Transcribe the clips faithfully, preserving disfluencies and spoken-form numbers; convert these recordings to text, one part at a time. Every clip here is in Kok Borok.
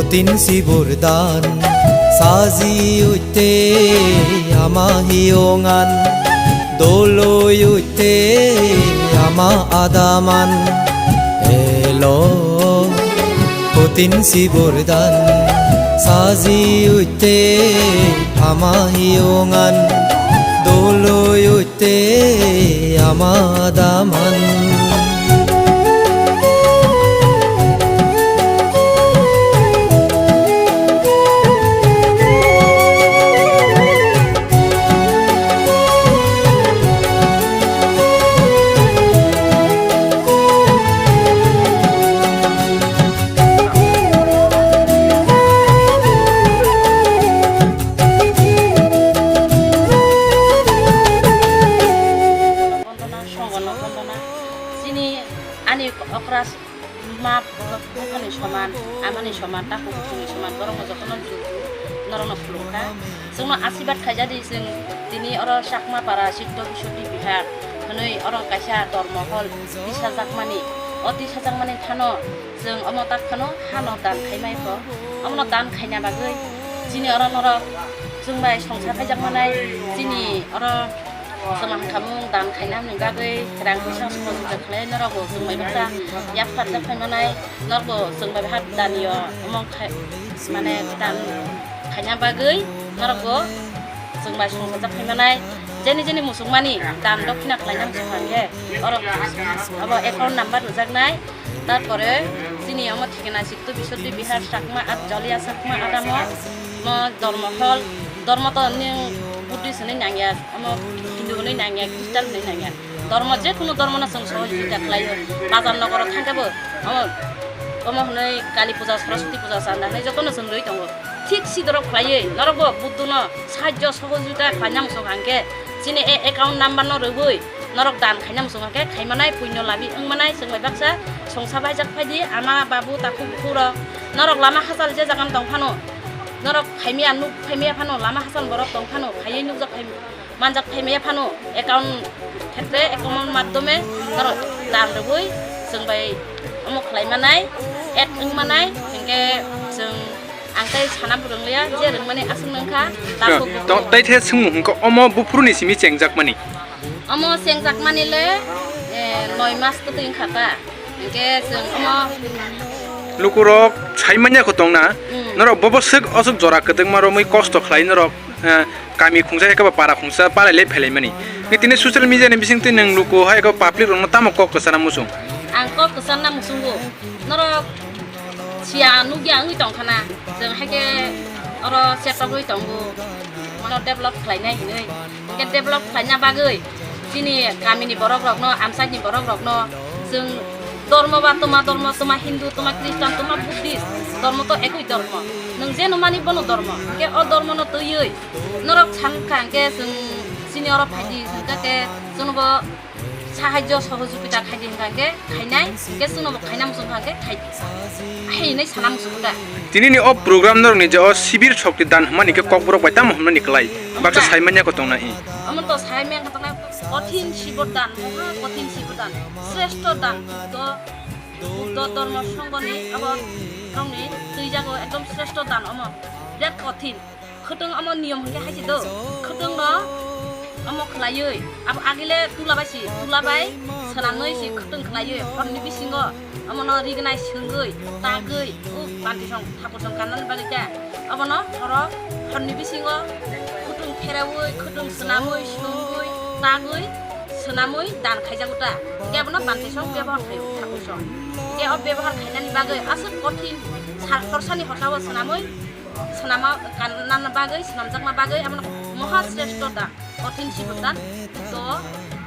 Tin sibur dan saji uite ama hiyongan, doloi uite ama adaman. Elo putin sibur dan saji uite ama hiyongan, doloi uite ama adaman. Bondona, songono bondona. Chini ani okra ma buphani soman, amani soman, takhuk bukhuni soman, borokno jotono juju norokno khulumkha. Chwngno asirwad khaijadi chwng tini oro Chakma para Chitto Bishuddhi Bihar hwnwi oro kaisa dormo hall tisajakmani. O tisajakmani thano chwng omo tak phano hano dan khaimai kho. Omono dan khaina bagwi chini oro norok chwng bai songsa phaijak manai, chini oro chwng hwnkha mung dan khainani bagwi rang puisa sohojogita khlai norokbo chwng bai baksa yapharjak phai manai, norokbo chwng bai bahai danio omo khai mane dan khaina bagwi norokbo chwng bai songsa jak phai manai. Jeni jeni muchungmani dan dokhina khlaina muchung kha khe oro abo account number rwjaknai. Tarpore chini omo thikana Chitto Bishuddhi Bihar Chakma at Jolia Chakma adamo mo dormo hol, dormo to ning Buddhist hwnwi nangya, omo Hindu hwnwi nangya, Christian hwnwi nangya. Dormo je kuno dormo no chwng sohojogita khlaio. Bazar nogoro thangkhe bo omo, omo hwnwi Kali puja, Saraswati puja chanda hwnwi jotono chwng rwi tongo. Thik sidorok khlaiwi norokbo Buddhono sahajjo sohojogita khlaina muchung hangkhe chini e account number no rwui norok dan khaina muchung hangkhe khaimanai punyo labi wngmanai chwng bai baksa songsa baijak phaidi ama babu takhuk bukhuk rok norok lama hachal je jagano tong phano norok khaimya nuk khaimya phano lama hachal borok tong phano khaiwi nukjak phai manjak phaimaya phano account khetre account maddhome norok dan rwui chwng bai omo khlai manai, add wng manai, hinkhe chwng ang tei sana bo rwngliya, je rwngmani aswk nungkha. Tamo to, tei the swngmung hwnkha omo buphuruni simi chengjak mani? Omo chengjak mani le, eh, noi mas kwtwi wngkha ta. Hinkhe chwng omo lukurok sai manya kho tongna, mm, norok bobo swk aswk jora kwdwkma romwi kosto khlai norok, eh, kami khungsa hai khe ba para khungsa palai le phelai mani. Nge tini social media ni bising twi nwng luku hai khe public rokno tamo kok kwchana muchung? Ang kok kwchana muchungo. Norok siya nukya wngwi tongkhana. Chwng hai khe oro chetogwi tongo. Mano develop khlainai hinwi. Hingke develop khlaina bagwi chini kamini borok rokno, amchaini borok rokno chwng dormo ba twma dormo, twma Hindu, twma Christian, twma Buddhist, dormo to ekoi dormo. Nwng je nw mani bono dormo. Hingke o dormo no twiwi norok sankha hingke chwng chini oro phaidi hingke chwngno bo sahajyo sohojogita khaidi hingka hingke khainai, hingke chwngno bo khaina muchung kha hingke khai, hai hinwi sana muchung kha. Tinini o program norokni je o sibir shokti dan hwnmani khe kokborok bai tamo hwnmani kwlai? Baksa sai manya kho tongna i. Omo to sai manya kho tongna, kothin sibor dan, moha kothin sibor dan, sreshto dan, Buddho, Buddho dormo songhoni abo rokni twijago ekdom sreshto dan omo, birat kothin. Khwtwng omo niyom hwnkhe hai se do, khwtwng no omo khwlaiwi, abo agile tula bai se, tula bai swnamwi se khwtwng khwlaiwi, horni bisingo omono rignai swngwi, tagwi, o bantisong, thakursong kannani bagwi khe, obono oro horni bisingo khwtwng pheraui, khwtwng swnamwi, swngwi, tagwi, swnamwi dan khaijago ta, hwnkhe abono bantisong bebohar khaio, thakursong. Hwnkhe o bebohar khainani bagwi aswk kothin sal khorsani horsao swnamwi, swnama kannani bagwi, swnamjakna bagwi abono moha sreshto dan, kothin sibor dan, Buddho,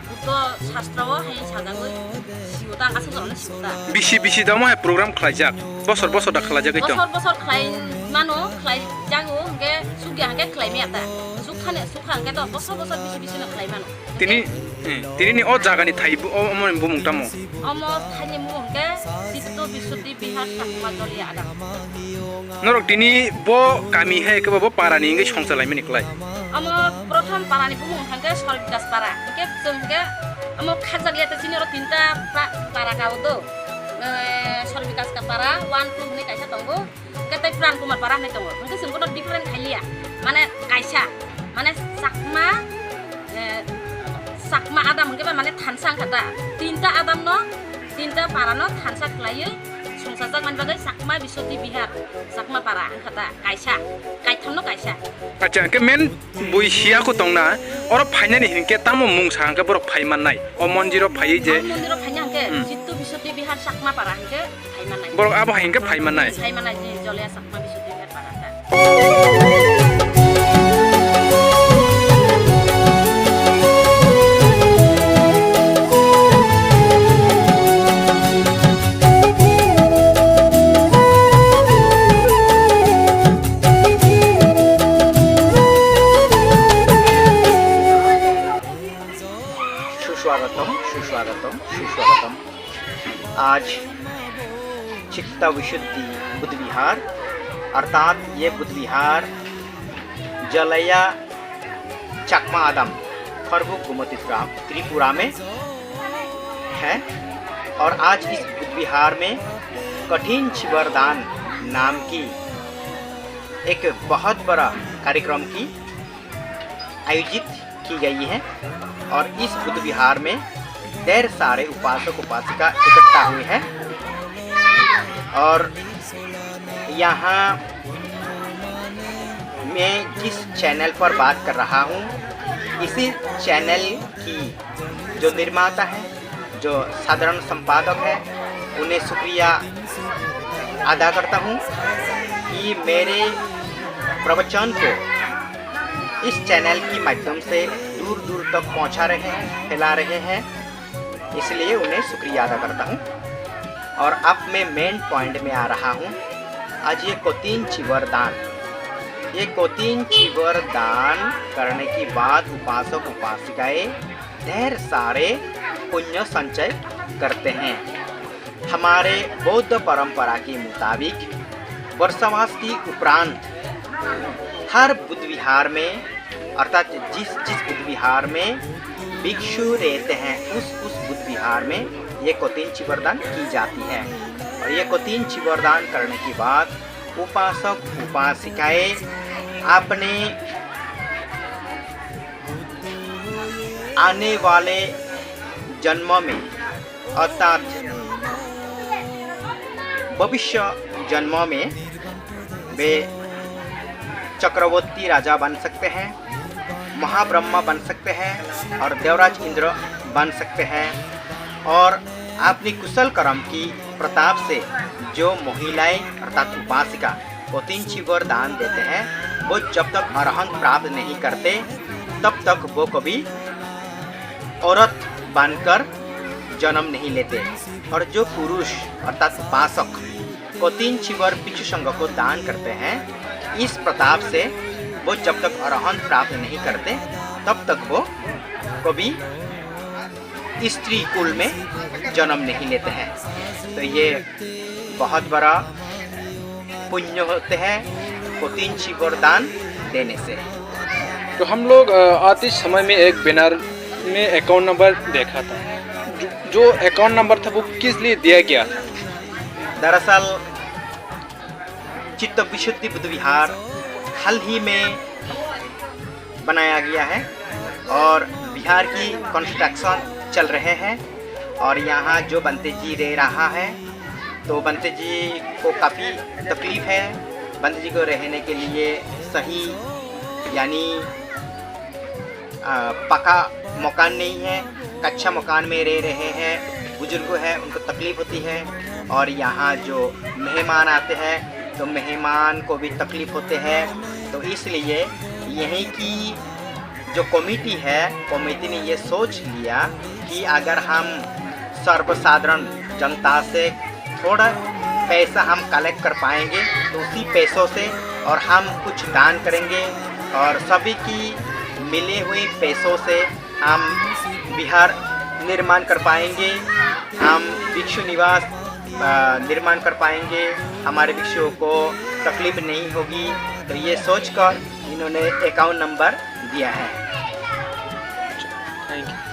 Buddho shastro-o hai sajagwi sibor dan, aswk jorokno sibor dan. Bisi bisi da omo hai program khlaijak, bosor bosor da khlaijagwi tong? Bosor bosor khlai mano, khlaijago, hwnkhe sukya hwnkhe khlai maya ta. Sukha ne, sukha hwnkhe to bosor bosor bisi bisi no khlai mano. Tini, eh, tini ni o jaga ni thai bo, o, omo ni bumung tamo? Omo thai ni bumung hwnkhe Chitto Bishuddhi Bihar Chakma Jolia Adam. Norok tini bo kami hai khe bo para ni wngwi songcha lai mani kwlai? Omo prothom para ni bumung hwnkhe Sor Bikas para. Hwnkhe chwng hwnkhe omo khakjak ya ta chini oro tinta pra-, para ka o do. Eh, Sor Bikas ka para one two hwnwi kaisa tongo. Khe tei Pran Kumar Para hinwi tongo. Hwnkhe chwng bono different khailiya. Mane kaisa, mane Chakma, eh, Chakma Adam hwnkhe ba mane thansa wngkha ta. Tinta Adam no, tinta para no thansa khlaiwi songchajak mani bagwi Chakma Biswati Bihar, Chakma Para wngkha ta. Kaisa, kaitham no kaisa. Acha, hwnkhe main bui siya ko tongna, oro phainani hinkhe tamo mung sa hwnkhe borok phai mannai. O monjiro phaiwi je. O monjiro phaina hwnkhe Hmm. Jittu Biswati Bihar Chakma Para hwnkhe phai mannai. Borok abo hai hwnkhe phai mannai. Phai mannai, je Joliya Chakma Biswati Bihar Para ta. सुस्वागतम, सुस्वागतम, सुस्वागतम। आज चित्त विशुद्धि बुद्ध विहार, अर्थात ये बुद्ध विहार जलैया चकमा आदम, खरबुक गोमती त्रा-, त्रिपुरा में है। और आज इस बुद्ध विहार में कठिन चिवर दान नाम की एक बहुत बड़ा कार्यक्रम की आयोजित की गई है और इस बुद्ध विहार में ढेर सारे उपासक उपासिका इकट्ठा हुए हैं। और यहाँ मैं जिस चैनल पर बात कर रहा हूँ, इसी चैनल की जो निर्माता है, जो साधारण संपादक है, उन्हें शुक्रिया अदा करता हूँ कि मेरे प्रवचन को इस चैनल के माध्यम से दूर दूर तक पहुँचा रहे हैं, फैला रहे हैं, इसलिए उन्हें शुक्रिया अदा करता हूँ। और अब मैं मेन पॉइंट में आ रहा हूँ। आज ये कोतिन चिवर दान, ये कोतिन चिवर दान करने के बाद उपासक उपासिकाएं ढेर सारे पुण्य संचय करते हैं। हमारे बौद्ध परंपरा के मुताबिक वर्षावास की उपरांत हर बुद्ध विहार में, अर्थात जिस जिस बुद्ध विहार में भिक्षु रहते हैं, उस उस बुद्ध विहार में ये कोतिन चिवरदान की जाती है। और ये कोतिन चिवरदान करने के बाद उपासक उपासिकाएं अपने आने वाले जन्म में, अर्थात भविष्य जन्म में वे चक्रवर्ती राजा बन सकते हैं, महाब्रह्मा बन सकते हैं और देवराज इंद्र बन सकते हैं। और अपनी कुशल कर्म की प्रताप से जो महिलाएं अर्थात उपासिका कोतिन चिवर दान देते हैं, वो जब तक अरहंत प्राप्त नहीं करते, तब तक वो कभी औरत बनकर जन्म नहीं लेते। और जो पुरुष अर्थात उपासक कोतिन चिवर भिक्षु संघ को दान करते हैं, इस प्रताप से वो जब तक अरहंत प्राप्त नहीं करते, तब तक वो कभी स्त्री कुल में जन्म नहीं लेते हैं। तो ये बहुत बड़ा पुण्य होते हैं कोतिन चिवर दान देने से। तो हम लोग, अ, आते समय में एक बैनर में अकाउंट नंबर देखा था, जो, जो अकाउंट नंबर था वो किस लिए दिया गया था? दरअसल चित्त विशुद्धि बुद्ध विहार हाल ही में बनाया गया है और विहार की कंस्ट्रक्शन चल रहे हैं और यहाँ जो बंते जी रह रहा है, तो बंते जी को काफ़ी तकलीफ है। बंते जी को रहने के लिए सही, यानी, अ, पक्का मकान नहीं है, कच्चा मकान में रह रहे हैं, बुजुर्ग हैं, उनको तकलीफ होती है। और यहाँ जो मेहमान आते हैं, तो मेहमान को भी तकलीफ होते हैं। तो इसलिए यहीं की जो कमेटी है, कमेटी ने ये सोच लिया कि अगर हम सर्वसाधारण जनता से थोड़ा पैसा हम कलेक्ट कर पाएंगे, तो उसी पैसों से और हम कुछ दान करेंगे और सभी की मिले हुए पैसों से हम विहार निर्माण कर पाएंगे, हम भिक्षु निवास, अ, निर्माण कर पाएंगे, हमारे भिक्षुओं को तकलीफ नहीं होगी। तो ये सोचकर इन्होंने अकाउंट नंबर दिया है। Thank you.